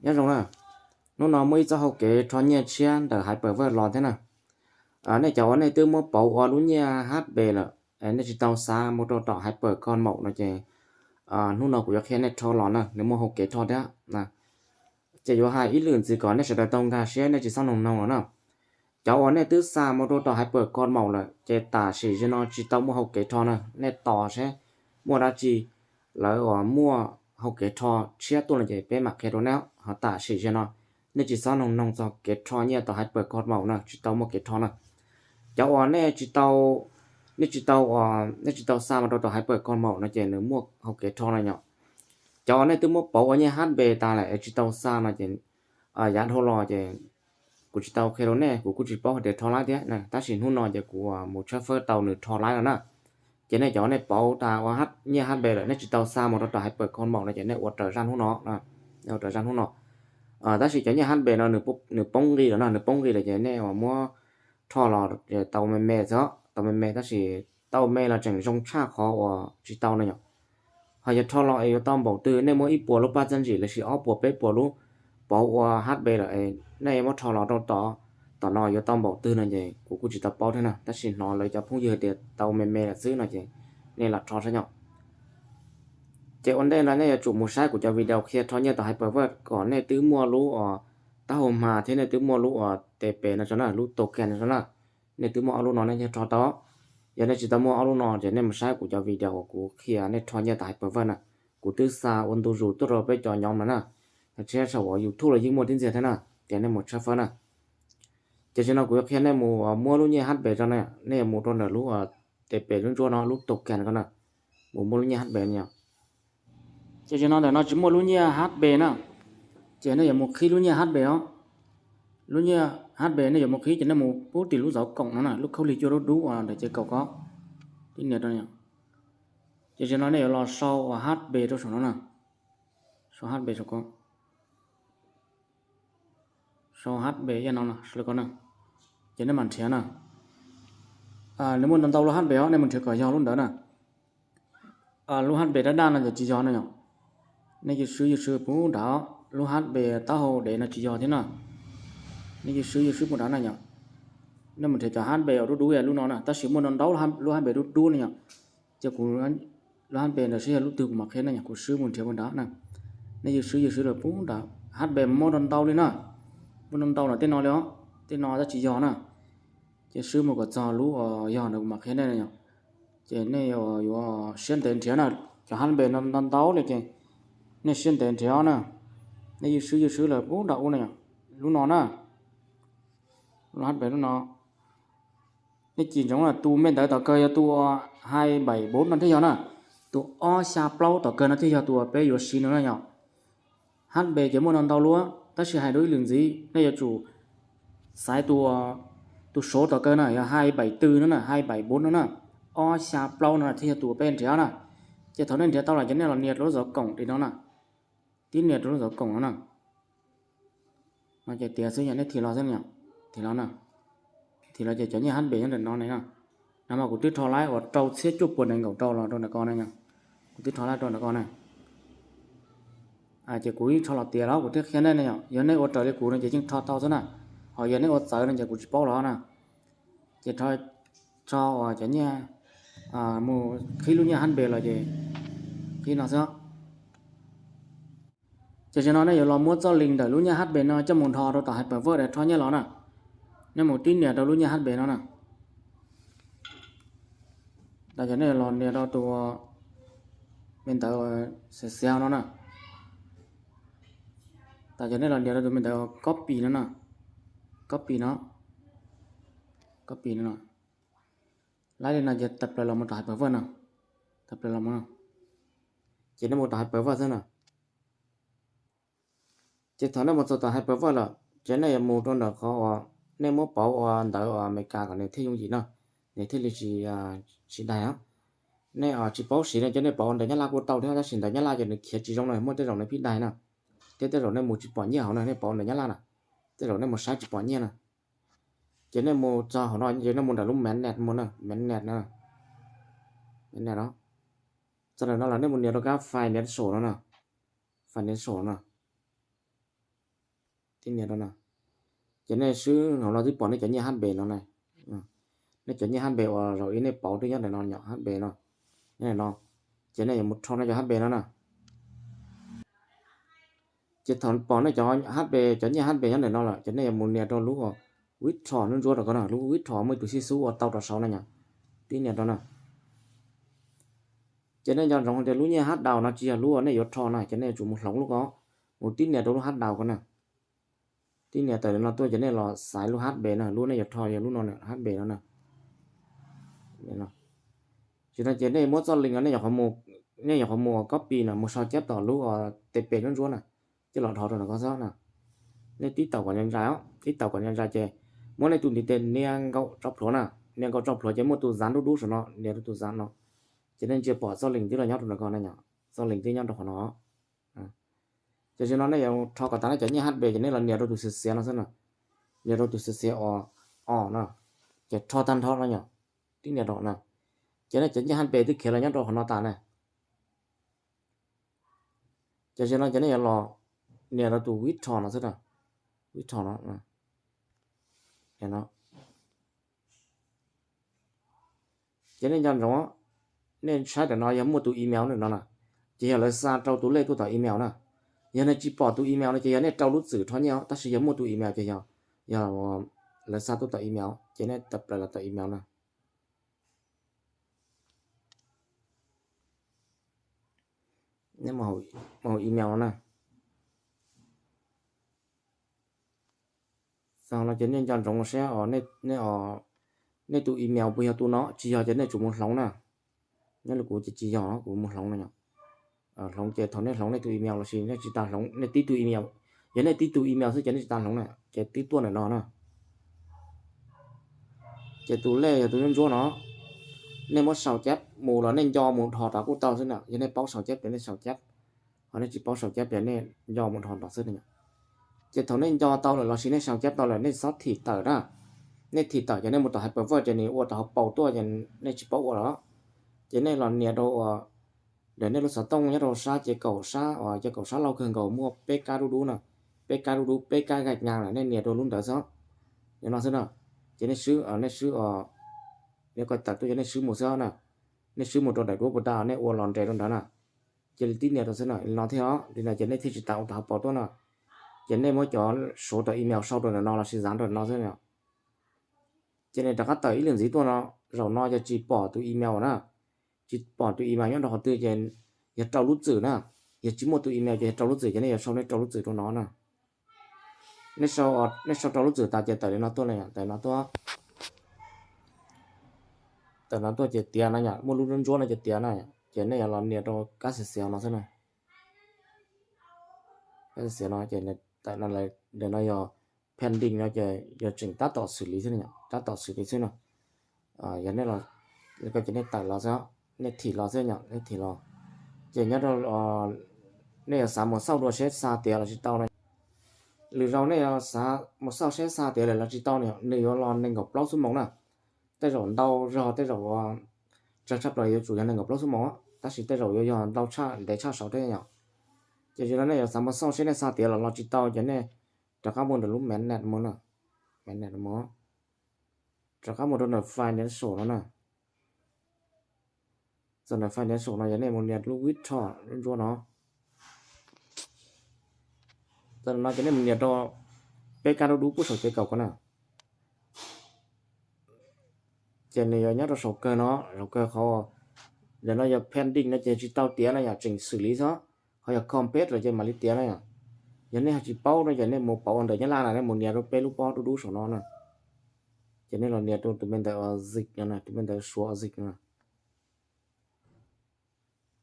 Nyob zoo na, hnub no muaj ib txoj hau kev rho nyiaj tshiab ntawm Hyperverse los thiab na. Nej cov uas nej twb muab pauv ua lub nyiaj H B lawm, nej tsis tau xa mus rau tom Hypercosmos no ces hnub no kuv yuav qhia nej rho los na, nws muaj hau kev rho thiab. Ces yuav hais ib lwm ntxiv kom nej sawv daws tau nkag siab, nej tsis txhob noog noog los na. Cov uas nej twb xa mus rau tom Hypercosmos lawm ces tam sim no tsis tau muaj hau kev rho na, nej tos seb muaj dab tsi lawv uas muaj hau kev rho tshiab tuaj no ces peb mam qhia rau nej. Ho tam sim no nej tsis txhob noog noog txog kev rho nyiaj tom Hypercosmos na, tsis tau muaj kev rho na. Cov uas nej tsis tau, nej tsis tau, nej tsis tau xa mus rau tom Hypercosmos no ces nws muaj hau kev rho na yom. Cov uas nej twb muab pauv ua nyiaj H B tas lawm es tsis tau xa no ces yav dhau los ces kuv tsis tau qhia rau nej, kuv kuj tsis paub hais tias rho laib thiab, tab sis hnub no ces kuv mus tshawb fawb tau nws rho laib no na. Ces nej cov nej pauv tas ua nyiaj H B lawm, nej tsis tau xa mus rau tom Hypercosmos no ces nej ua raws zaj hnub no, nej ua raws zaj hnub no. Tab sis cov nyiaj H B no nws poob nqi lawm no, nws poob nqi lawm ces nej uas muab rho los tau me me xwb, tau me me, tab sis tau me los tseem zoo tshaj qhov uas tsis tau no yom. Ho yog rho los es yuav tau npaum twg, nej muaj ib puas lub paj txiaj ntsim lossis ob puas peb puas lub pauv ua H B lawm, nej muab rho los rau tom, tom no yuav tau npaum twg no ces kuv kuj tsis tau paub thiab na, tab sis hnov lawv cov phooj ywg tias tau me me lawm xwb no ces nej lam rho saib yom. Ces ua ntej no nej yuav tsum mus saib kuv cov video qhia rho nyiaj tom Hyperverse kom nej twb muaj lub uas taub hau hma thiab nej twb muaj lub uas T P no tso na, lub token no tso na. Nej twb muaj ob lub no nej thiaj rho tau. Yog nej tsis tau muaj ob lub no ces nej mus saib kuv cov video uas kuv qhia nej rho nyiaj tom Hyperverse na. Kuv twb xa ua ntu zus tuaj rau peb cov nyob no na, thiab saum uas YouTube los yeej muaj tib ntxiag thiab na, ces nej mus tshawb fawb na. Ces tam sim no kuv yuav qhia nej mus muab lub nyiaj H B tso na, nej yuav mus rau ntawm lub T P ntsuab ntsuab no, lub token ko na, mus muab lub nyiaj H B no. Ces tam sim no ntawm no tsis muaj lub nyiaj H B na, ces nej yuav mus qhib lub nyiaj H B os. Lub nyiaj H B nej yuav mus qhib ces nej mus pub tim lub zov koom no na, lub khaub lig cuaj dub dub uas ntawm ces kaum ko, tib nias rau. Ces tam sim no nej yuav los sau uas H B rau saum no na, sau H B saum ko, sau H B ib yam no na, sau li ko na. Ces nej mam nrhiav na. Nws muaj ntau ntau lub H B os, nej mus nrhiav kom yog lub ntawd na. Lub H B daj daj no ces tsis yog na yom. Nej cia swb cia swb pub nrad, lub H B taub hau dev no tsis yog thiab na. Nej cia swb cia swb pub nrad na yom. Nej mus nrhiav cov H B uas dub dub lub no na, tab sis muaj ntau ntau lub H B dub dub na yom. Ces kuv, lub H B ntawd seb yog lub twg kuv mam qhia nej, kuv swb mus nrhiav pub nrad na. Nej cia swb cia swb lawm pub nrad, H B muaj ntau ntau li na. Muaj ntau ntau no, tej no li os, tej no tab tsis yog na. Ces swb mus kom txog lub uas yog ntawd kuv mam qhia nej na yom. Ces nej yuav siab ntev nrhiav na, cov H B no ntau ntau li ces nej siab ntev nrhiav na. Nej cia swb cia swb lawm pub nrad ub na yom. Lub no na, lub H B lub no. Nej cim ntsoov na, tus me ntawv tom kawg yog tus hai bảy bốn no thiaj yog na. Tus ob xya plaub tom kawg no thiaj yog tus uas peb yuav siv no na yom. H B ces muaj ntau ntau lub, tab sis hais dua ib lwm ntxiv nej yuav tsum xaiv tus, tus số tom kawg na, yog hai bảy tư no na, hai bảy bốn no na, ob xya plaub no thiaj yog tus uas peb nrhiav na. Ces thaum nej nrhiav tau lawm ces nej los nias rau lub zov koom li no na, tib nias rau lub zov koom no na. No ces tiav xwb, nej thim los xwb, thim los na. Thim los ces cov nyiaj H B nyob ntawm no ne. No mas kuv twb rho laib uas rau txhiab cuaj puas nees nkaum rau los rau ntawm ko ne. Kuv twb rho laib rau ntawm ko na. Ces kuv yeej rho los tiav los kuv thiaj qhia nej ne yom. Yog nej ua raws li kuv no ces yeej rho tau xwb na. Ho yog nej ua txawv no ces kuv tsis paub los na. Ces rho, rho uas cov nyiaj, mus qhib lub nyiaj H B los ces qhib no xwb. Ces tam sim no nej yuav los muab txoj link ntawm lub nyiaj H B no coj mus nrho rau tom Hyperverse rho nyiaj los na. Nej mus tib nias rau lub nyiaj H B no na. Tas ces nej yuav los nias rau tus me ntawv xav xav no na. Tas ces nej los nias rau tus me ntawv copy no na. Copy no, copy no. Laib li no ces tawm plaws los mus tom Hyperverse no. Tawm plaws los mus no. Ces nej mus tom Hyperverse xwb na. Ces thaum nej mus txog tom Hyperverse lawm ces nej yuav mus rau ntawm qhov uas nej muab pauv ua ntawv uas Amelikas kom nws thiaj yooj yim no, nws thiaj li tsis, tsis daig os. Nej tsis paub siv no ces nej pauv ntawv Nyab Laj kuj tau thiab, tab sis ntawv Nyab Laj ces nws khiav tsis zoo no, muaj tej zaum nws pib daig na. Thiab tej zaum nej mus tsis pom nyiaj hauv no, nej pauv ntawv Nyab Laj na, tej zaum nej mus saib tsis pom nyiaj na. Ces nej mus txog hauv no ces nej mus nram lub mainnet mus na, mainnet na. Mainnet no. Txog ntawm no los nej mus nias rau kab financial no na. Financial no. tib nias rau na. Ces nej swb hauv no twb pom nej cov nyiaj H B no na. Nej cov nyiaj H B uas zaum ib nej pauv twb nyob ntawm no yom, H B no, nyob ntawm no. Ces nej yuav mus rho nej cov H B no na. Ces thaum pom nej cov H B, cov nyiaj H B nyob ntawm no lawm ces nej yuav mus nias rau lub withdraw ntsuab ntsuab rau ko na, lub withdraw muaj ib tus xib xub ua tau rau saud na yom. Tib nias rau na. Ces nej nco ntsoov hais tias lub nyiaj H D A W no tsis yog lub uas nej yuav rho na, ces nej yuav tsum mus hloov lub ko, mus tib nias rau lub H D A W ko na. Tib nias tawm no tuaj ces nej los xaiv lub H B na, lub nej yuav rho yog lub no, H B no na. Ces no ces nej muab txoj link no, nej yuav qhov mus copy no mus sau cab tom lub uas tes pes ntsuab ntsuab na, coj los dhos rau ntawm ko xwb na. Nej tib taus kom ntsa ntsa, tib taus kom ntsa ntsa ces muab nej tus ntiv tes nias nkaum tso plhuav na, nias nkaum tso plhuav ces muaj tus zav dub dub saum no, nias rau tus zav no. Ces nej ntsia pom txoj link twb los nyob rau ntawm ko na, txoj link twb nyob rau qhov no. Ces zaum no nej yuav rho kom tas nej cov nyiaj H B ces nej los nias rau tus xiav xiav no xwb na, nias rau tus xiav xiav os, os no, ces rho tag nrho no yom, tib nias rau na. Ces nej cov nyiaj H B twb khiav los nyob rau qhov no tas na. Ces zaum no ces nej yuav los nias rau tus withdraw no xwb, withdraw no. Ces nej nco ntsoov, nej saib ntawm no yog muaj tus email ntawm no na, ces yog lawv xa rau tus lej tuaj tom email na. Yog nej tsis pom tus email no ces yog nej rau lub txwm rho nyiaj os, tab sis yog muaj tus email ces yog, yog lawv xa tuaj tom email, ces nej tawm plaws los tom email na. Nej mus hauv email no na. Txog no ces nej nco ntsoov seb nej tus email puas yog tus no, tsis yog ces nej tsum mus hloov na. Nyob li kuv ces tsis yog, kuv mus hloov no. Hloov ces thaum nej hloov nej tus email lossis nej tsis tas hloov nej tib tug email, yog nej tib tug email xwb ces nej tsis tas hloov na, ces twb tuaj ntawm no na. Ces tus lej yog tus ntsuab ntsuab no, nej muab sau cab mus los nej nco mus dhos rov kuj tau xwb na, yog nej paub sau cab ces nej sau cab, ho nej tsis paub sau cab ces nej nco mus dhos rov xwb na. Ces thaum nej nco tau lawm lossis nej sau cab tau lawm nej txhob thim tawm na. Nej thim tawm ces nej mus tom hypervisor ces nws ua rau hauv paus tuaj ces nej tsis paub ua lawm. Ces nej los nias rau uas ntawm nej lub xov tooj nyob rau sab ces kaum sab uas ces kaum sab laug kawg nkaus muaj peb kab dub dub na, peb kab dub dub peb kab gaj nyag lawm nej nias rau lub ntawd xwb. Yog no xwb na. Ces nej swb, nej swb, nej ko tawm tuaj ces nej swb mus xwb na. Nej swb mus rau daim duab puas tas nej ua los nres rau ntawd na. Cia li tib nias rau xwb na, li no thiab os, li no ces nej thiaj tsis tas ua tau hauv paus tuaj na. Ces nej muab cov suav rau email sau rau ntawm no lossis zav rau ntawm no xwb. Ces nws rov qab tawm ib lwm ntxiv tuaj no, zaum no yog tsis pom tus email na, tsis pom tus email nyob rau qhov twg ces yog rau lub txwm na, yog tsis muaj tus email ces yog rau lub txwm ces nej yuav sau nej rau lub txwm rau no na. Nej sau rau lub txwm tas ces tawm li no tuaj na, tawm no tuaj, tawm no tuaj ces tiav no yom, muaj lub ntsuab no ces tiav na, ces nej yuav los nias rau kab xiav xiav no xwb na. Kab xiav xiav no ces tawm no, ntawm no yog pending no ces yog tseem tab tom xws li xwb, tab tom xws li xwb no. Yog nej los, ces nej tawm los xwb, nej thim los xwb yom, nej thim los. Ces nyob rau nej yuav xav mus xauj dua seb xa tiav los tsis tau no. Lwm zaus nej yuav xav mus xauj seb xa tiav lawm los tsis tau no, nws yuav los nees nkaum plaub xuab moos na. Tej zaum ntau zog, tej zaum tsawg tshaj plaws yuav tsum yog nees nkaum plaub xuab moos, tab sis tej zaum yuav yog ntau tshaj, ntev tshaj saud thiab yom. Ces zaum no nej yuav xav mus xauj seb nej xa tiav los los tsis tau ces nej rov qab mus ntawm lub mainnet mus na, mainnet mus, rov qab mus rau ntawm financial no na. Txog ntawm financial no yog nej mus nias lub withdraw ntsuab no. Txog no ces nej mus nias rau peb kab dub dub pub saum ces kaum ko na. Ces nws yuav nyob rau saum kawg no, saum kawg qhov, ntawm no yog pending no ces tsis tau tiav no yom, tseem xws li xwb. Qhov yog complete lawm ces mam li tiav na yom. Yog nej ho tsis paub no ces nej mus pauv ua ntawm Nyab Laj na, nej mus nias rau peb lub pob dub dub saum no na. Ces nej los nias rau tus me ntawv ua zim no, tus me ntawv suav ua zim no.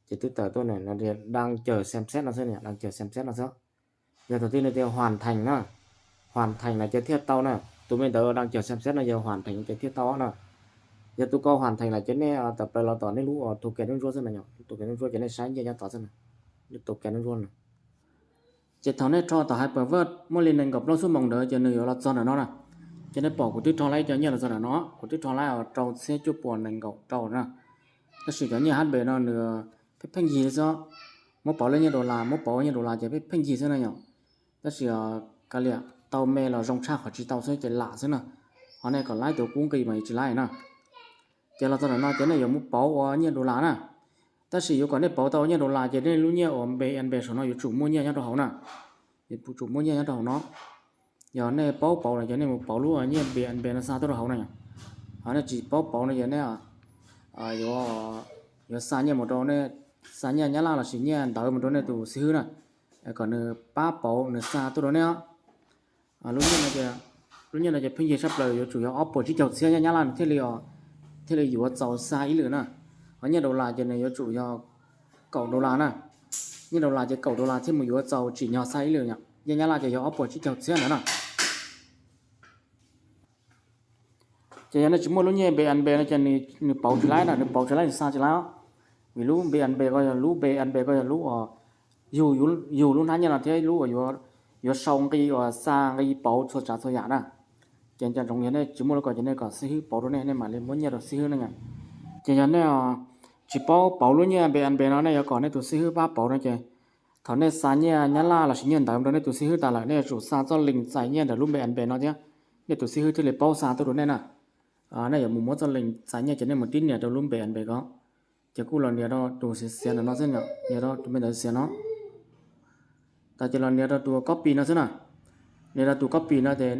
Ces twb tawm tuaj na, no tias đang chờ xem xét no xwb, đang chờ xem xét no xwb. Yog thaum twg nws tias hoàn thành na, hoàn thành no ces thiaj tau na. Tus me ntawv đang chờ xem xét no yog hoàn thành ces thiaj tau na. Yog tus ko hoàn thành lawm ces nej tawm plaws los tom nej lub ua tus kèn ntsuab ntsuab xwb na, tus kèn ntsuab ntsuab ces nej saib nyiaj nyob tod xwb na, tus kèn ntsuab ntsuab na. Ces thaum nej rho tom Hyperverse muaj li nees nkaum plaub xuab moos ntawd ces nws yuav los txog ntawm no na. Ces nej pom kuv twb rho laib cov nyiaj los txog ntawm no, kuv twb rho laib rau txhiab cuaj puas nees nkaum rau na. Tab sis cov nyiaj H B no nws pheej pheej yig xwb, muab pauv lub nyiaj dollar, muab pauv nyiaj dollar ces pheej pheej yig xwb na yom. Tab sis Kav liam, tau me los zoo tshaj, qhov tsis tau xwb ces lam xwb na. Ho nej kom laib tus kub nqis mas yuav tsis laib na. Ces los txog ntawm no ces nej yuav mus pauv ua nyiaj dollar na. Tab sis yuav kom nej pauv tau ua nyiaj dollar ces nej lub nyiaj uas B N B saum no yuav tsum muaj nyiaj nyob rau hauv na. Yuav tsum muaj nyiaj nyob rau hauv no. Yog nej paub pauv lawm ces nej mus pauv lub nyiaj B N B no xa tuaj rau hauv na. Ho nej tsis paub pauv no ces nej yuav, yuav xa nyiaj mus rau nej, xa nyiaj Nyab Laj lossis nyiaj ntawv mus rau nej tus xib hwb na, kom nws pab pauv nws xa tuaj rau nej os. Lub nyiaj no ces pheej yig tshaj plaws, yuav tsum yog ob puas tsib caug txhiab nyiaj Nyab Laj nws thiaj li, thiaj li yuav txaus xa ib lwm na. Ho nyiaj dollar ces nws yuav tsum yog kaum dollar na. Nyiaj dollar ces kaum dollar thiaj mus yuav txaus tsim nyog xa ib lwm yom. Nyiaj Nyab Laj ces yog ob puas tsib caug txhiab ntawd na. Ces yog nej tsis muaj lub nyiaj B N B no ces nws pauv tsis laib na, nws pauv tsis laib, nws xa tsis laib os. Vim lub B N B ko yog lub, B N B ko yog lub uas yug, yug lub hnab nyiaj no thiab lub uas yuav sau nqi uas xa nqi pauv txhua tsav txhua yam na. Ces nco ntsoov yog nej tsis muaj lub ko ces nej kom xib hwb pauv rau nej, nej mam li muab nyiaj rau xib hwb na yom. Ces yog nej tsis paub pauv lub nyiaj B N B no, nej yuav kom nej tus xib hwb pab pauv no ces thaum nej xa nyiaj Nyab Laj lossis nyiaj ntawv rau nej tus xib hwb tas lawm, nej yuav tsum xa txoj link txais nyiaj ntawm lub B N B no thiab, nej tus xib hwb thiaj li paub xa tuaj rau nej na. Nej yuav mus muab txoj link txais nyiaj ces nej mus tib nias rau lub B N B ko, ces kuj los nias rau tus xiav xiav ntawm no xwb, nias rau tus me ntawv xiav no. Tas ces los nias rau tus copy no xwb na. Nias rau tus copy no ces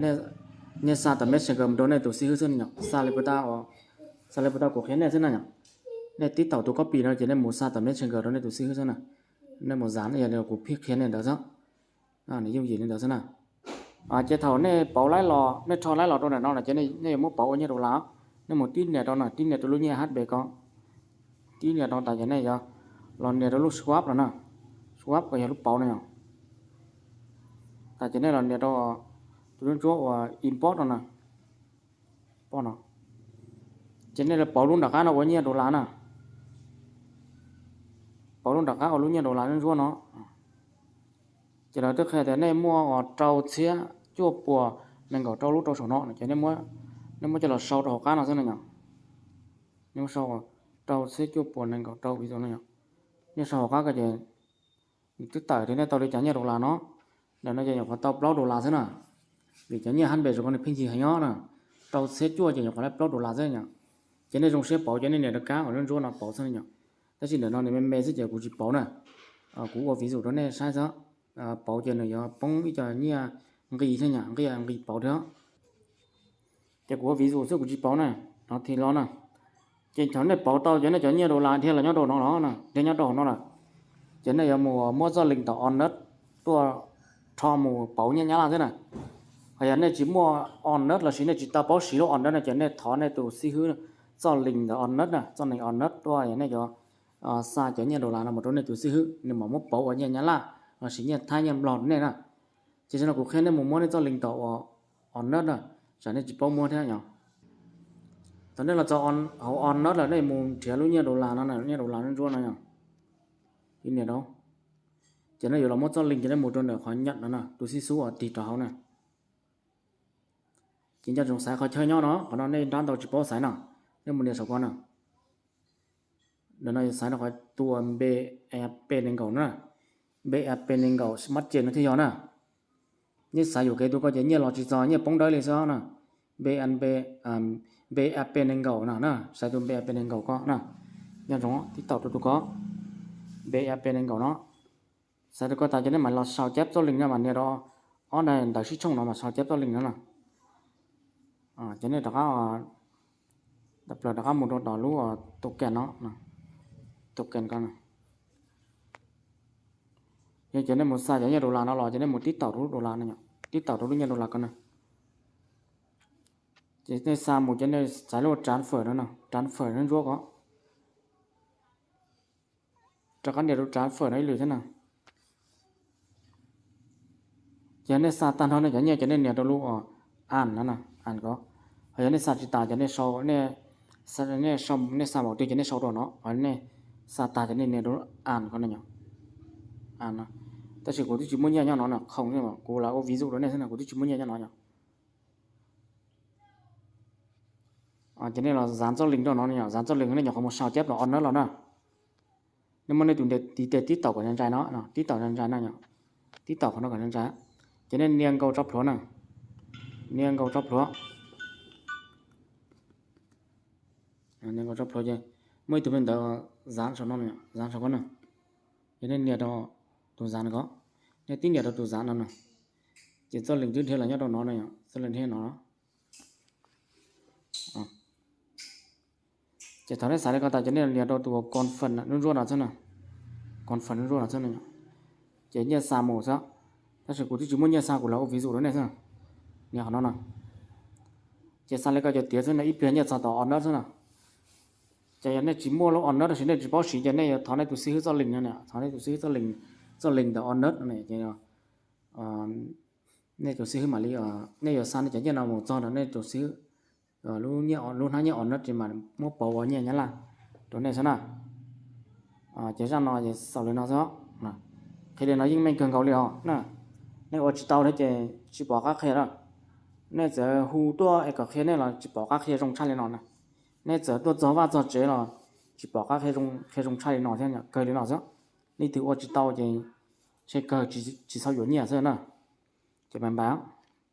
nej xa tom Messenger mus rau nej tus xib hwb xwb yom. Xa li puas tau, xa li puas tau kuv qhia nej xwb na yom. Nej tib taum tus copy no ces nej mus xa tom Messenger rau nej tus xib hwb xwb na. Nej mus zav, yog li kuv pheej qhia nej ntawd xwb. Nws yooj yim li ntawd xwb na. Ces thaum nej pauv laib los, nej rho laib los rau ntawm no lawm ces nej yuav muab pauv ua nyiaj dollar. Nej mus tib nias rau no, tib nias rau lub nyiaj H B ko, tib nias rau tas ces nej yuav los nias rau lub swap no na. Swap ko yog lub pauv no yom. Tas ces nej los nias rau tus ntsuab uas import no na. Pom no, ces nej los pauv lub nram qab no ua nyiaj dollar na. Pauv lub nram qab ua lub nyiaj dollar ntsuab no. Ces lawv twb qhia tias nej muaj uas rau txhiab cuaj puas nees nkaum rau lub rau saum no ces nej muab coj los sau rau hauv qab no xwb na yom. Nej muab sau rau txhiab cuaj puas nees nkaum rau vis no yom. Nej sau hauv qab ko ces nws twb tawm tias nej tau li cas nyiaj dollar no. Ntawm no ces nyuam qhuav tau plaub dollar xwb na. Vim cov nyiaj H B ko nws pheej yig heev nyob na. Rau txhiab cuaj ces nyuam qhuav tau plaub dollar xwb yom. Ces nej zoo siab pauv ces nej nias rau kab uas ntsuab no pauv xwb na yom. Tab sis ntawm no nws me me xwb ces kuv tsis pauv na. Kuv ua vis zus rau nej saib xwb. Pauv ces nws yuav poob ib co nyiaj nqi thiab yom, nqi nqi pauv thiab. Ces kuv ua vis zus xwb kuv tsis pauv na. No thim los na. Ces thaum nej pauv tau ces nej cov nyiaj dollar dhia los nyob rau no los na, dhia nyob rau hauv no lawm. Ces nej yuav mus muab txoj link tom Onnet tuaj rho mus pauv nyiaj Nyab Laj xwb na. Ho yog nej tsis muaj Onnet lossis nej tsis tau paub siv lub Onnet no ces nej thov nej tus xib hwb txoj link ntawm Onnet na, txoj link Onnet tuaj, yog nej yuav xa cov nyiaj dollar no mus rau nej tus xib hwb, nws mam muab pauv ua nyiaj Nyab Laj lossis nyiaj Thaib nyiaj Nplog rau nej na. Ces tam no kuv qhia nej mus muab nej txoj link tom uas Onnet na, tsam nej tsis paub muab thiab yom. Thaum nej los txog hauv Onnet lawm nej mus nrhiav lub nyiaj dollar no, nyiaj dollar ntsuab no yom. Ib niam rau, ces nej yuav los muab txoj link ces nej mus rau ntawm qhov nyam no na, tus xib xub uas tig rau hauv na. Ces nco ntsoov xaiv qhov chaw nyob no, qhov no nej nrab ntau tsis paub xaiv no, nej mus nias saum ko na. Ntawm no yuav xaiv rau qhov tus B A P nees nkaum na, B A P nees nkaum Smart Chain no thiaj yog na. Nej xaiv yuam kev tus ko ces nyiaj los tsis txog, nyiaj poob dawb li xwb na. B N B, B A P nees nkaum no na, xaiv tus B A P nees nkaum ko na. Nco ntsoov tib taum rau tus ko, B A P nees nkaum no. Xaiv rau ko tas ces nej mam los sau cab txoj link no mas nias rau ob daim ntawv sib tshooj no mas sau cab txoj link no na. Ces nej rov qab, tawm plaws rov qab mus rau tom lub token no, token ko. Yog ces nej mus xa cov nyiaj dollar no los ces nej mus tib taum rau lub dollar no, tib taum rau lub nyiaj dollar ko na. Ces nej xa mus ces nej xaiv lub transfer no, transfer ntsuab ko. Rov qab nias rau transfer no ib lwm thiab na. Ces nej xa tag nrho nej cov nyiaj ces nej nias rau lub add no, add ko. Ho yog nej xa tsis tas ces nej sau, nej xa npaum twg ces nej sau rau no, ho nej xa tas ces nej nias rau lub add ko no. Tab sis kuv twb tsis muaj nyiaj nyob no na, khoom, kuv lam ua vis zus rau nej xwb na, kuv twb tsis muaj nyiaj nyob no yom. Ces nej los zav txoj link rau no, zav txoj link nej nyuam qhuav mus sau cab los Onnet los na. Nej muab nej tus ntiv tes tib taum kom ntshai ntshai no, tib taum ntshai ntshai no, tib taum qhov no kom ntshai ntshai. Ces nej nias nkaus tso plhuav na, nias nkaus tso plhuav, nias nkaus tso plhuav ces muaj ib tug me ntawv zav saum no, zav saum ko na. Ces nej nias rau tus zav no ko, nej tib nias rau tus zav no na, ces txoj link twb nrhiav los nyob rau no na yom, txoj link nrhiav no. Ces thaum nej xav li ko tas ces nej nias rau tus confirm ntsuab ntsuab no xwb na, confirm ntsuab ntsuab no xwb na. Ces nyiaj xa mus xwb, tab sis kuv twb tsis muaj nyiaj xa, kuv los ua vis zus rau nej xwb. Nias qhov no no, ces xa li ko ces tiav xwb no, ib pliag nyiaj txog tom on nut xwb na. Ces yog nej tsis muaj lub on nut tab sis nej tsis paub siv ces nej yuav thov nej tus xib hwb txoj link no, thov nej tus xib hwb txoj link, txoj link ntawm on nut no ces nej tus xib hwb mam li, nej yuav xa nej cov nyiaj no mus txog rau nej tus xib hwb, lub hnab nyiaj on nut ces mam muab pauv ua nyiaj Nyab Laj rau nej xwb na. Ces zaj no ces xaus li no xwb. Qhia li no yeej meej kawg nkaus li os na. Nej ua tsis tau thiab ces tsis pom qab qhia lawm. Nej txawm hu tuaj es kom qhia nej los tsis pom qab qhia zoo tshaj li no na. Nej txawm tuaj txog vaj txog tsev los tsis pom qab qhia zoo tshaj li no thiab, kawg li no xwb. Leej twg ua tsis tau ces ntshe kawg tsis txhob yuav nyiaj xwb na. Ces npam npam.